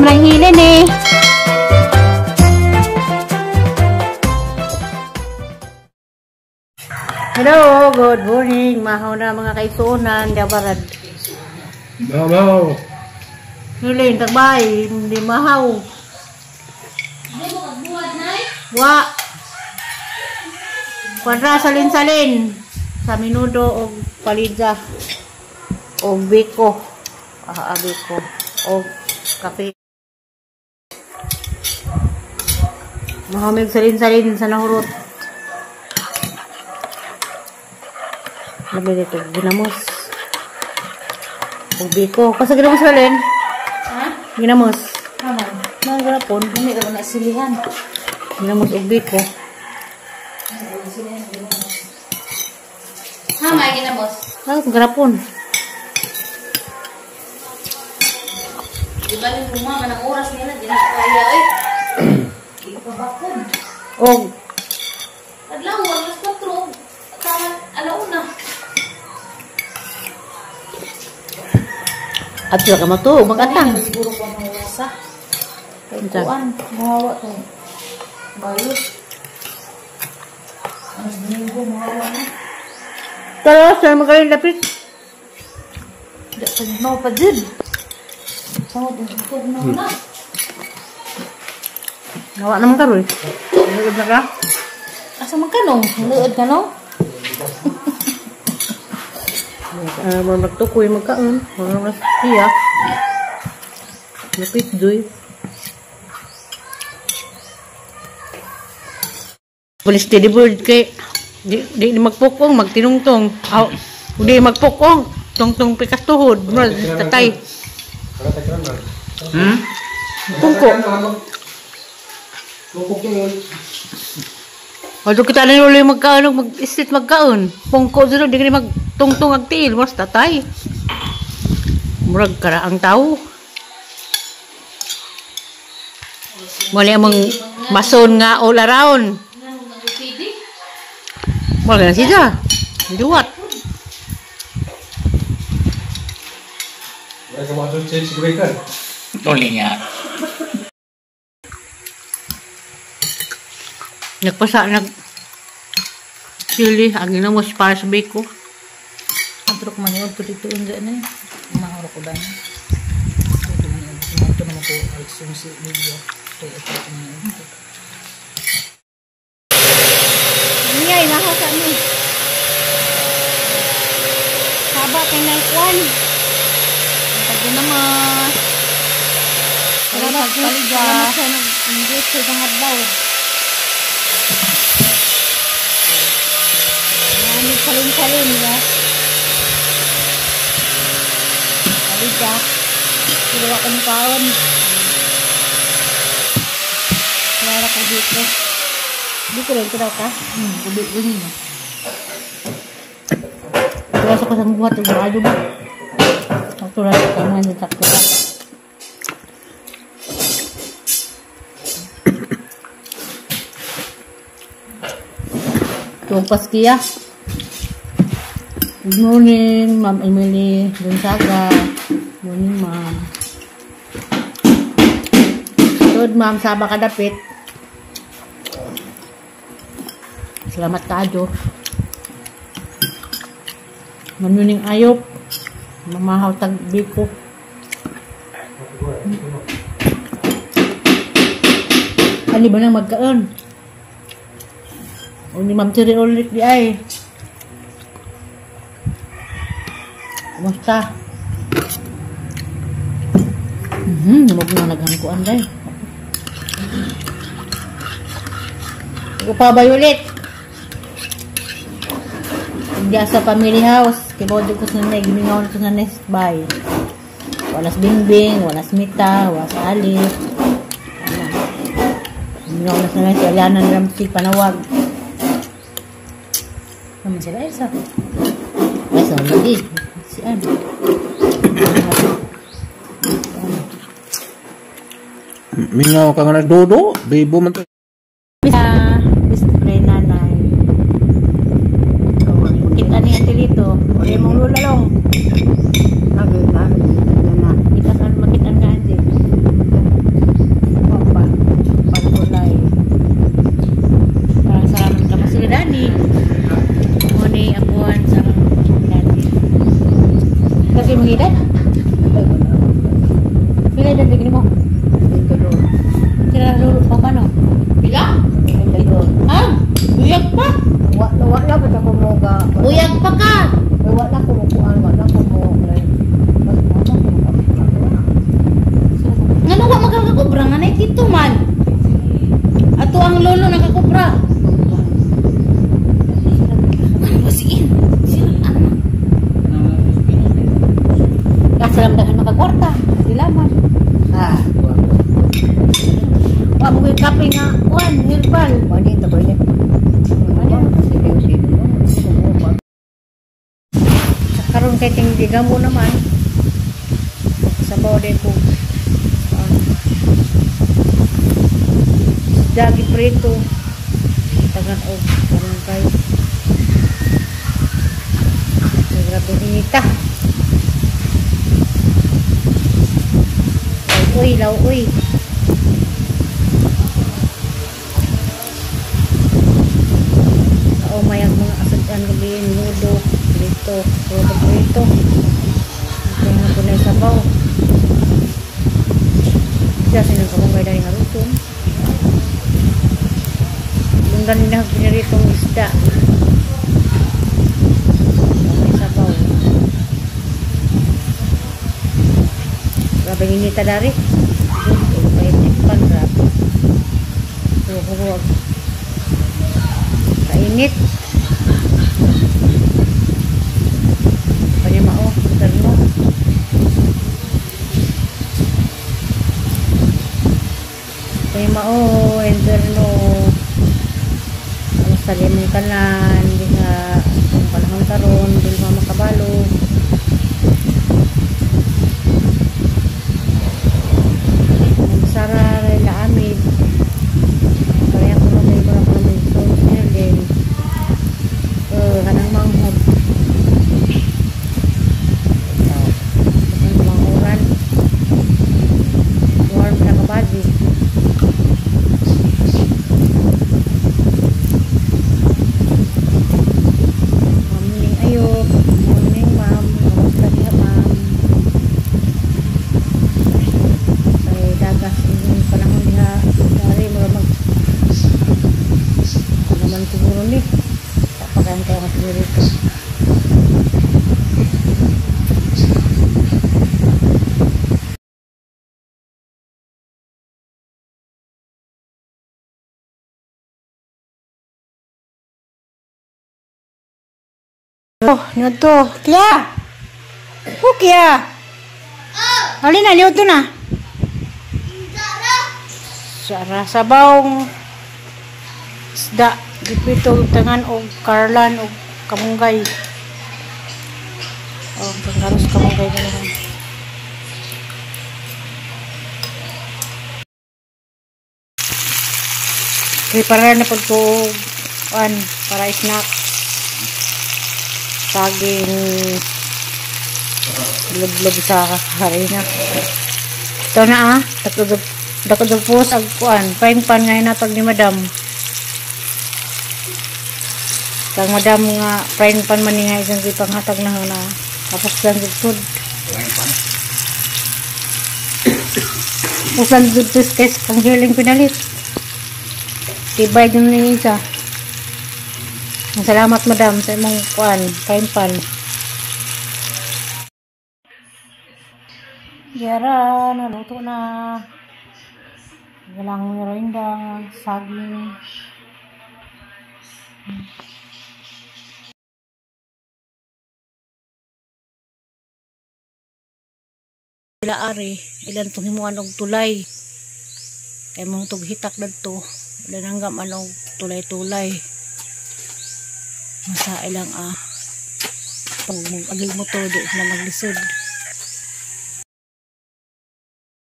Ma'am Ranghilin eh. Hello, good morning. Mahaw na mga kaisunan, dabarad. Mahaw. Hilin, tagbay, hindi mahaw. Hindi mo kagbuhat, Nay? Wa. Kwadra, salin-salin. Sa minudo o palidza. O biko. Ah, biko. O kape. Mahamig salin-salin sa nahurot. Labi dito, ginamos. O biko. Kasi ginamos salin? Ha? Ginamos. Tama. Nagapon. Hindi ka na silihan. Ginamos og biko. Ha, may ginamos. Ah, garapon. Di ba yung mga ng oras nila, di na kaya eh. Di pa bakod. Og Adlaw, alas 4. Tama, alauna. At sila ka matuog, magatang. Siguro ko ang oras ah. Unsa? Kuan, mahawa tong bayot. Ang linggo, mahawa na. Tara, sa magaling lapit. Di pa no pa jud. Sangod ang tug na na. Nawa naman karoy. Luod na ka? Asa man ka no? Luod ka no? Mga magtukoy magkaon. Mga mas siya. Lapit doy. Police steady board kay di di magpukong magtinungtong. Aw, di magpukong tungtong pikas tuhod. Murag tatay. Pungko. Although kita na ulit magkaon, mag-islit magkaon. Pungko sila, di ka magtungtong ang tiil. Mas tatay. Murag kara ang tao. Mali among mason nga all around. Wala na siya. Duwat. Tuloy niya. Nagpasa, nag sili, ang ginamos para sa biko. Antrok man yun, dito unja na eh. Mahoro ko ba na? Ito man yun, ito naman ko, sumsi video. Ito man yun. Niya, inahasa ni. Saba kay nangkuan. Pagod naman. Salamat pagpaliga. Salamat sa nag-engage sa isang adlaw. Maraming salin-salin, ba? Paliga. Sila akong kaon. Wala ka dito. Dito rin, ito daw ka? Ubi niya. Tuwa sa kasang buhat, yung bayo ba? Sakto lang, tama niya, sakto lang. Tuwang Paskiya. Good morning, Ma'am Emily Gonzaga. Good morning, Ma'am. Good, Ma'am. Saba ka dapit. Salamat kayo. Manuning ayop. Mamahaw tag biko. Ano ba nang magkaon? O ni Ma'am Tiri ulit di ay. Kumusta? Lumag na naghangkuan day. Iko pa ba ulit? Hindi sa family house. Kibaw ko sa nanay. Gimingaw na ko sa nest by. Walas bingbing, walas mita, walas alif. Gimingaw na sa nanay. Si Aliana na lang si panawag. Naman sila, Elsa. Ay, sa lagi. Si Ann. Mingaw ka nga nagdudo. Bibo man to. Miss Nanay. Kita ni Ate Lito. O yung mong lulalong. Kita saan makita nga Ate. Pila na digni mo? Sila lulu pa ba no? Pila? Ah, buyag pa. Wala ba ko mo ga? Buyag pa ka. Wala ko mo kuan, wala ko mo. Ngano wa magkakakubra nga nay tito man. Ato ang lolo nakakubra. Ano ba sige? Sino ano? Kasalam daghan makakwarta. Dilaman. Ah. Wa mo ko'y kape nga kuan, herbal. Wala ito ko niya. Karon kay ting gigamo naman. Sabaw din ko. Dagi prito. Tagan og karon kay. Grabe inita. Uy, law uy. Kao mayag mga asad-an gabi nudo, prito, prito, prito. Kaya nga po na sabaw. Siya sinang kamunggay dahil nga ruton. Lunggan nila piniritong isda. May sabaw. Grabe inita dari. Painit-pan, grabe. Huwag. Kainit. Panimao, terno. Panimao, interno. Kamusta di mong tanan, di nga kung panahon karon, di nga makabalo. Sara la amid. Kaya ko may mga kami so din. Kanang manghod. Kanang manghuran. Warm na kabady. Morning ayo. Morning ma'am. Kamusta diha ma'am? Kay dagas yung panahon diha. Dari mura mag ano naman siguro ni. Tapakayan kayo nga pinirito. Oh, nyo to. Kya! Oh, Kya! Halina, nyo to na. Sara sabawng isda. Gipito tangan og karlan og kamunggay. Oh, panggaros kamunggay ganun. Prepare na pag ko para snack. Saging lublob sa harina. Ito na ah. Dakudupos ag kuan. Frying pan nga hinatag ni madam. Kang madam nga frying pan man nga isang ipanghatag na na. Tapos lang sud. Usan jud tis kay kang hiling pinalit. Tibay dun ni isa. Salamat madam sa imong kuan, frying pan. Yara, naluto na. Walang merienda, saging. Sila ari, ilan tong himuan og tulay. Kay mong tughitak dadto, ilan hanggam anong tulay-tulay. Masa ilang pag agig motor di na maglisod.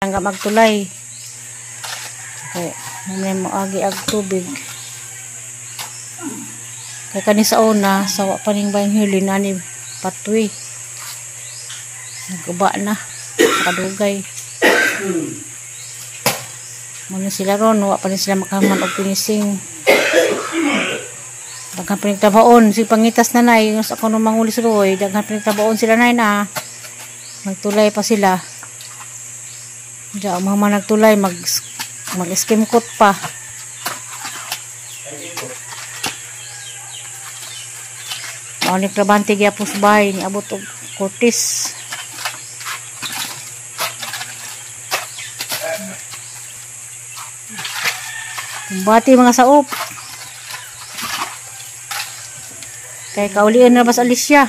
Hanggang magtulay. Okay, mamaya mo agi ag tubig. Kay kani sa una, sa wa pa ning bayang huli nani patwi. Naguba na kadugay. Muna sila ron, wa pa ni sila makahuman og finishing. Daghan pinagtabaon si pangitas na nay, sa ako nung mangulis roy, daghan pinagtabaon sila nay na. Nagtulay pa sila. Diya, ang mama nagtulay, mag-skim coat pa. Mao ni trabante gyapon sa bahay ni abot og Cortez. Kumbati mga saop. Kay kaulian na bas Alicia.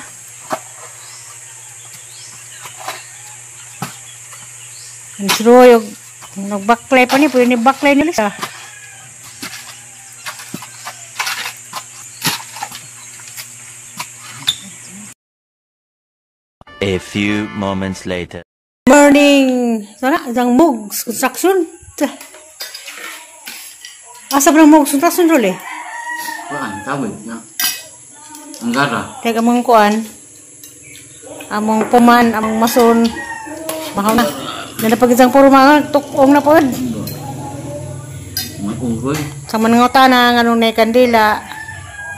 Ang Roy og nagbaklay pa ni, pwede ni baklay ni Alicia. A few moments later. Morning! Sana, isang Mugs Construction. Asa ba ng Mugs Construction, Rol eh? Kuan, tawid na. Anggara. Kaya among kuan, among puman, among mason. Mahaw na. Nalapag isang puro mga tukong na po. Maunggoy. Sa mga na nga nung naikandila,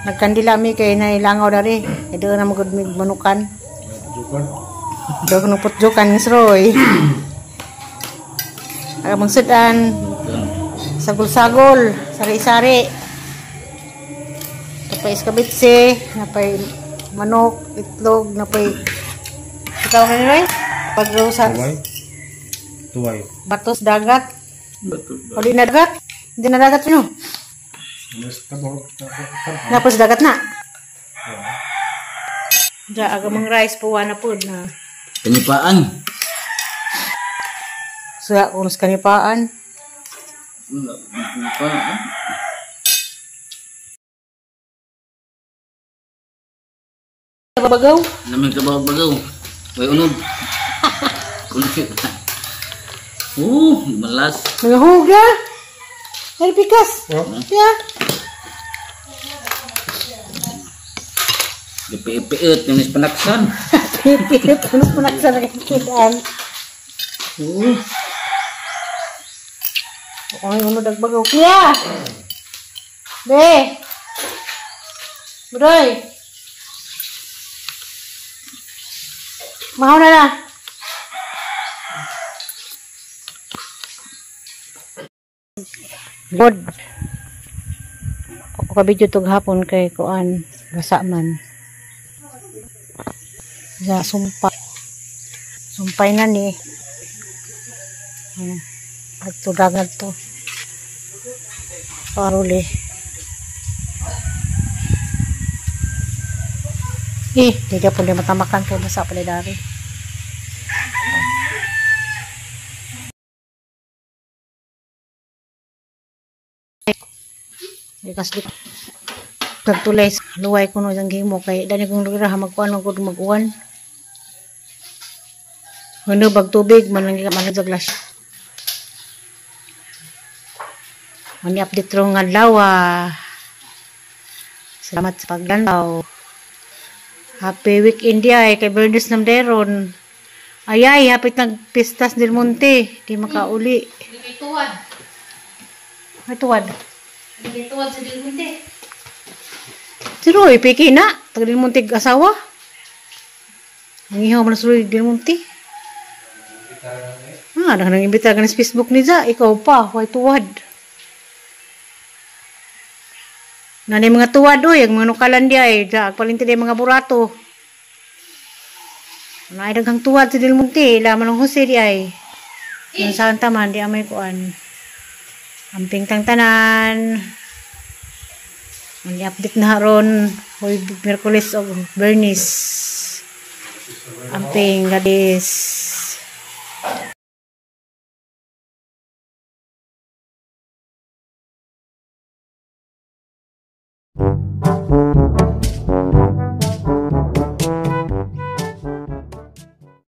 nagkandila mi kay nailangaw dari. Kaya doon na magod manukan. Doon ko putjukan ni Roy. Among sudan, sagol-sagol, sari-sari. Napay iskabitse, napay manok, itlog, napay ikaw ka ni Roy? Pag-rosa. Tuway. Batos dagat. O di na dagat? Hindi na dagat nyo. Napos dagat na. Diya, aga mang rice po, na po na. Kanipaan. Sa unos kanipaan. Kanipaan. Bagaw? Lamig ka ba bagaw? Way unog. Kulit. Malas. Mga huga. Ay, pikas. Yeah. Gipiit-piit yung panaksan. Piit-piit yung panaksan na kikitaan. Okay, unod agbagaw. Kuya! Be! Budoy! Mahaw na na! Good. Ako ka video tug hapon kay kuan basa man. Sa sumpa. Sumpay na ni. Nagtudagan to. Paruli. Eh, di ka po di matamakan kay basa pala dari. Likas di nagtulay luway kuno jang gimo kay dani kong lugar magkuan magud mag-uwan. Ano bag tubig man lang man sa glass. Mani update rong adlaw. Salamat sa paglantaw. Happy weekend ay kay Bernice Namderon. Ayay, hapit nagpistas del Monte, di makauli. Di tuwad. May tuwad. Di tuwad sa Del Monte. Si Roy, piki na. Taga Del Monte asawa. Ang ihaw man sa Roy Del Monte. Ah, nang imbita ka na sa Facebook ni Za. Ikaw pa, way tuwad. Nanay mga tuwad, oy. Ang mga nukalan di ay. Za, agpalinti di mga burato. Nay, daghang tuwad sa Del Monte. Ila man ang Jose di ay. Yung saan taman, di amay kuan. Amping tang tanan. Ang update na haron. Hoy, Miyerkules o Bernice. Amping, gadis.